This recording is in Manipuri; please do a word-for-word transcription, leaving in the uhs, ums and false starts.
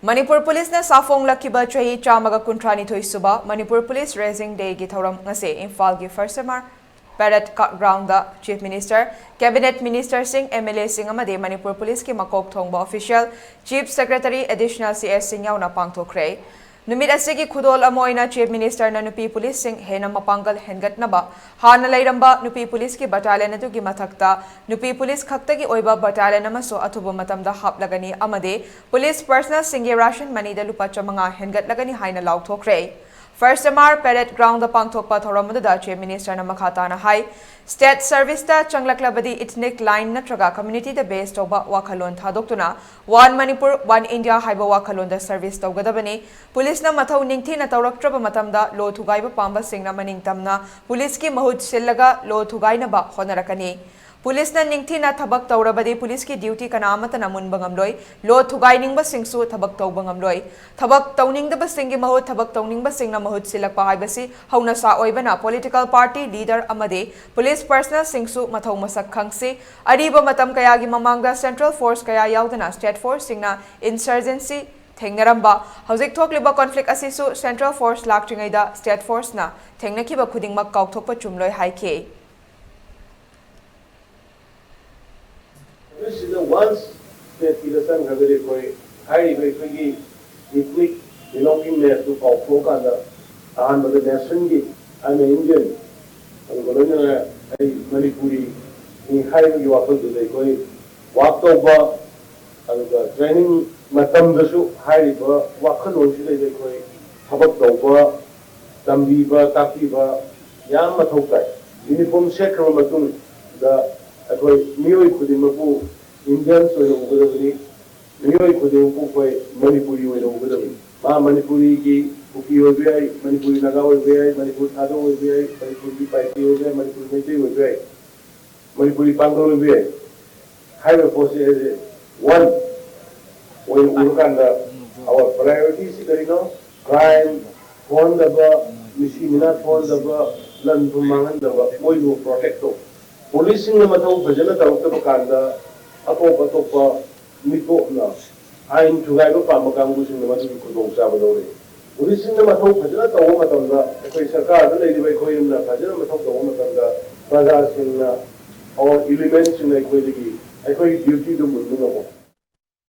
ꯃꯅꯤꯄꯨꯔ ꯄꯨꯂꯤꯁꯅ ꯁꯥꯐꯣꯡꯂꯛꯈꯤꯕ ꯆꯍꯤ ꯆꯥꯝꯃꯒ ꯀꯨꯟꯊ꯭ꯔꯥꯅꯤꯊꯣꯏ ꯁꯨꯕ ꯃꯅꯤꯄꯨꯔ ꯄꯨꯂꯤꯁ ꯔꯦꯖꯤꯡ ꯗꯦꯒꯤ ꯊꯧꯔꯝ ꯉꯁꯤ ꯏꯝꯐꯥꯜꯒꯤ first M R parade ground chief minister, cabinet ꯃꯤꯅꯤꯁꯇꯔꯁꯤꯡ, ꯑꯦꯝ ꯑꯦꯜ ꯑꯦꯁꯤꯡ ꯑꯃꯗꯤ ꯃꯅꯤꯄꯨꯔ ꯄꯨꯂꯤꯁꯀꯤ ꯃꯀꯣꯛ ꯊꯣꯡꯕ ꯑꯣꯐꯤꯁꯤꯌꯦꯜ, ꯆꯤꯐ ꯁꯦꯀ꯭ꯔꯦꯇꯔꯤ, ꯑꯦꯗꯤꯁꯅꯦꯜ ꯁꯤ ꯑꯦꯁꯁꯤꯡ ꯌꯥꯎꯅ ꯄꯥꯡꯊꯣꯛꯈ꯭ꯔꯦ꯫ ꯅꯨꯃꯤꯠ ꯑꯁꯤꯒꯤ ꯈꯨꯗꯣꯜ ꯑꯃ ꯑꯣꯏꯅ ꯆꯤꯐ ꯃꯤꯅꯤꯁꯇꯔꯅ ꯅꯨꯄꯤ ꯄꯨꯂꯤꯁꯁꯤꯡ ꯍꯦꯟꯅ ꯃꯄꯥꯡꯒꯜ ꯍꯦꯟꯒꯠꯅꯕ ꯍꯥꯟꯅ ꯂꯩꯔꯝꯕ ꯅꯨꯄꯤ ꯄꯨꯂꯤꯁꯀꯤ ꯕꯇꯥꯂꯤꯌꯟ ꯑꯗꯨꯒꯤ ꯃꯊꯛꯇ ꯅꯨꯄꯤ ꯄꯨꯂꯤꯁ ꯈꯛꯇꯒꯤ ꯑꯣꯏꯕ ꯕꯇꯥꯂꯤꯌꯟ ꯑꯃꯁꯨ ꯑꯊꯨꯕ ꯃꯇꯝꯗ ꯍꯥꯞꯂꯒꯅꯤ ꯑꯃꯗꯤ ꯄꯨꯂꯤꯁ ꯄꯔꯁꯅꯦꯜꯁꯤꯡꯒꯤ ꯔꯥꯁꯟ ꯃꯅꯤꯗ ꯂꯨꯄꯥ ꯆꯥꯃꯉꯥ ꯍꯦꯟꯒꯠꯂꯒꯅꯤ ꯍꯥꯏꯅ ꯂꯥꯎꯊꯣꯛꯈ꯭ꯔꯦ꯫ First M R parade ground ꯄꯥꯡꯊꯣꯛꯄ ꯊꯧꯔꯝ ꯑꯗꯨꯗ ꯆꯤꯐ ꯃꯤꯅꯤꯁꯇꯔꯅ ꯃꯈꯥ ꯇꯥꯅ ꯍꯥꯏ, ꯁ꯭ꯇꯦꯠ ꯁꯔꯚꯤꯁꯇ ꯆꯪꯂꯛꯂꯕꯗꯤ ꯏꯊꯅꯤꯛ ꯂꯥꯏꯟ ꯅꯠꯇ꯭ꯔꯒ ꯀꯝꯃ꯭ꯌꯨꯅꯤꯇꯤꯗ ꯕꯦꯁ ꯇꯧꯕ ꯋꯥꯈꯜꯂꯣꯟ ꯊꯥꯗꯣꯛꯇꯨꯅ ꯋꯥꯟ ꯃꯅꯤꯄꯨꯔ, ꯋꯥꯟ ꯏꯟꯗꯤꯌꯥ ꯍꯥꯏꯕ ꯋꯥꯈꯜꯂꯣꯟꯗ ꯁꯔꯚꯤꯁ ꯇꯧꯒꯗꯕꯅꯤ꯫ ꯄꯨꯂꯤꯁꯅ ꯃꯊꯧ ꯅꯤꯡꯊꯤꯅ ꯇꯧꯔꯛꯇ꯭ꯔꯕ ꯃꯇꯝꯗ ꯂꯣ ꯊꯨꯒꯥꯏꯕ ꯄꯥꯝꯕꯁꯤꯡꯅ ꯃꯅꯤꯡ ꯇꯝꯅ ꯄꯨꯂꯤꯁꯀꯤ ꯃꯍꯨꯠ ꯁꯤꯜꯂꯒ ꯂꯣ ꯊꯨꯒꯥꯏꯅꯕ ꯍꯣꯠꯅꯔꯛꯀꯅꯤ꯫ ꯄꯨꯂꯤꯁꯅ ꯅꯤꯡꯊꯤꯅ ꯊꯕꯛ ꯇꯧꯔꯕꯗꯤ ꯄꯨꯂꯤꯁꯀꯤ ꯗ꯭ꯌꯨꯇꯤ ꯀꯅꯥ ꯑꯃꯠꯇꯅ ꯃꯨꯟꯕ ꯉꯝꯂꯣꯏ꯫ ꯂꯣ ꯊꯨꯒꯥꯏꯅꯤꯡꯕꯁꯤꯡꯁꯨ ꯊꯕꯛ ꯇꯧꯕ ꯉꯝꯂꯣꯏ꯫ ꯊꯕꯛ ꯇꯧꯅꯤꯡꯗꯕꯁꯤꯡꯒꯤ ꯃꯍꯨꯠ ꯊꯕꯛ ꯇꯧꯅꯤꯡꯕꯁꯤꯡꯅ ꯃꯍꯨꯠ ꯁꯤꯜꯂꯛꯄ ꯍꯥꯏꯕꯁꯤ ꯍꯧꯅꯁꯥ ꯑꯣꯏꯕꯅ ꯄꯣꯂꯤꯇꯤꯀꯦꯜ ꯄꯥꯔꯇꯤ ꯂꯤꯗꯔ ꯑꯃꯗꯤ ꯄꯨꯂꯤꯁ ꯄꯔꯁꯅꯦꯜꯁꯤꯡꯁꯨ ꯃꯊꯧ ꯃꯁꯛ ꯈꯪꯁꯤ꯫ ꯑꯔꯤꯕ ꯃꯇꯝ ꯀꯌꯥꯒꯤ ꯃꯃꯥꯡꯗ ꯁꯦꯟꯇ꯭ꯔꯦꯜ ꯐꯣꯔꯁ ꯀꯌꯥ ꯌꯥꯎꯗꯅ ꯁ꯭ꯇꯦꯠ ꯐꯣꯔꯁꯁꯤꯡꯅ ꯏꯟꯁꯔꯖꯦꯟꯁꯤ ꯊꯦꯡꯅꯔꯝꯕ, ꯍꯧꯖꯤꯛ ꯊꯣꯛꯂꯤꯕ ꯀꯣꯟꯐ꯭ꯂꯤꯛ ꯑꯁꯤꯁꯨ ꯁꯦꯟꯇ꯭ꯔꯦꯜ ꯐꯣꯔꯁ ꯂꯥꯛꯇ꯭ꯔꯤꯉꯩꯗ ꯁ꯭ꯇꯦꯠ ꯐꯣꯔꯁꯅ ꯊꯦꯡꯅꯈꯤꯕ ꯈꯨꯗꯤꯡꯃꯛ ꯀꯥꯎꯊꯣꯛꯄ ꯆꯨꯝꯂꯣꯏ ꯍꯥꯏꯈꯤ꯫ ꯁꯤꯗ ꯋꯥꯟꯁ ꯁ꯭ꯇꯦꯠꯀꯤꯗ ꯆꯪꯈ꯭ꯔꯒꯗꯤ ꯑꯩꯈꯣꯏ ꯍꯥꯏꯔꯤꯕ ꯑꯩꯈꯣꯏꯒꯤ ꯏꯊꯅꯤꯛ ꯗꯤꯂꯣꯡꯒꯤꯡꯅꯦꯁꯇꯨ ꯀꯥꯎꯊꯣꯛꯑꯀꯥꯟꯗ ꯑꯍꯥꯟꯕꯗ ꯅꯦꯁꯟꯒꯤ ꯑꯩꯅ ꯏꯟꯗꯤꯌꯟ ꯑꯗꯨꯒ ꯂꯣꯏꯅꯅ ꯑꯩ ꯃꯅꯤꯄꯨꯔꯤꯅꯤ ꯍꯥꯏꯕꯒꯤ ꯋꯥꯈꯜꯗꯨꯗ ꯑꯩꯈꯣꯏ ꯋꯥꯛ ꯇꯧꯕ ꯑꯗꯨꯒ ꯇ꯭ꯔꯦꯅꯤꯡ ꯃꯇꯝꯗꯁꯨ ꯍꯥꯏꯔꯤꯕ ꯋꯥꯈꯜꯂꯣꯟꯁꯤꯗꯩꯗ ꯑꯩꯈꯣꯏ ꯊꯕꯛ ꯇꯧꯕ, ꯇꯝꯕꯤꯕ ꯇꯥꯛꯄꯤꯕ ꯌꯥꯝ ꯃꯊꯧ ꯇꯥꯏ꯫ ꯌꯨꯅꯤꯐꯣꯔꯝ ꯁꯦꯠꯈ꯭ꯔꯕ ꯃꯇꯨꯡꯗ ꯑꯩꯈꯣꯏ ꯃꯤꯑꯣꯏ ꯈꯨꯗꯤꯡꯃꯛꯄꯨ ꯏꯟꯗꯤꯌꯟꯁ ꯑꯣꯏꯅ ꯎꯒꯗꯕꯅꯤ꯫ ꯃꯤꯑꯣꯏ ꯈꯨꯗꯤꯡꯃꯛꯄꯨ ꯑꯩꯈꯣꯏ ꯃꯅꯤꯄꯨꯔꯤ ꯑꯣꯏꯅ ꯎꯒꯗꯕꯅꯤ꯫ ꯃꯥ ꯃꯅꯤꯄꯨꯔꯤꯒꯤ ꯀꯨꯀꯤ ꯑꯣꯏꯕ ꯌꯥꯏ, ꯃꯅꯤꯄꯨꯔꯤ ꯅꯥꯒꯥ ꯑꯣꯏꯕ ꯌꯥꯏ, ꯃꯅꯤꯄꯨꯔ ꯊꯥꯗꯣ ꯑꯣꯏꯕ ꯌꯥꯏ, ꯃꯅꯤꯄꯨꯔꯒꯤ ꯄꯥꯏꯊꯤ ꯑꯣꯏꯕ ꯌꯥꯏ, ꯃꯅꯤꯄꯨꯔ ꯃꯩꯇꯩ ꯑꯣꯏꯕ ꯌꯥꯏ, ꯃꯅꯤꯄꯨꯔꯤ ꯄꯥꯡꯒꯜ ꯑꯣꯏꯕ ꯌꯥꯏ꯫ ꯍꯥꯏꯔꯤꯕ ꯄꯣꯠꯁꯤ ꯑꯩꯁꯦ ꯋꯥꯟ ꯑꯣꯏꯅ ꯎꯔꯀꯥꯟꯗ our priority ꯁꯤ ꯀꯔꯤꯅꯣ? ꯀ꯭ꯔꯥꯏꯝ ꯊꯣꯛꯍꯟꯗꯕ, ꯃꯤꯁꯤ ꯃꯤꯅꯥ ꯊꯣꯛꯍꯟꯗꯕ, ꯂꯟ ꯊꯨꯝ ꯃꯥꯡꯍꯟꯗꯕ, ꯃꯣꯏꯕꯨ ꯄ꯭ꯔꯣꯇꯦꯛ ꯇꯧꯕ꯫ ꯄꯨꯂꯤꯁꯁꯤꯡꯅ ꯃꯊꯧ ꯐꯖꯅ ꯇꯧꯔꯛꯇꯕ ꯀꯥꯟꯗ ꯑꯇꯣꯞ ꯑꯇꯣꯞꯄ ꯃꯤꯇꯣꯞꯅ ꯑꯥꯏꯟ ꯊꯨꯒꯥꯏꯕ ꯄꯥꯝꯕ ꯀꯥꯡꯕꯨꯁꯤꯡꯅ ꯃꯗꯨꯒꯤ ꯈꯨꯗꯣꯡꯆꯥꯕ ꯂꯧꯔꯤ꯫ ꯄꯨꯂꯤꯁꯁꯤꯡꯅ ꯃꯊꯧ ꯐꯖꯅ ꯇꯧꯕ ꯃꯇꯝꯗ, ꯑꯩꯈꯣꯏ ꯁꯔꯀꯥꯔꯗ ꯂꯩꯔꯤꯕ ꯑꯩꯈꯣꯏꯅ ꯐꯖꯅ ꯃꯊꯧ ꯇꯧꯕ ꯃꯇꯝꯗ, ꯄ꯭ꯔꯖꯥꯁꯤꯡꯅ, ꯑꯣꯔ ꯏꯂꯤꯃꯦꯟꯁꯤꯡꯅ ꯑꯩꯈꯣꯏꯗꯒꯤ, ꯑꯩꯈꯣꯏꯒꯤ ꯗ꯭ꯌꯨꯇꯤꯗꯨ ꯃꯨꯟꯕ ꯉꯝꯃꯣꯏ꯫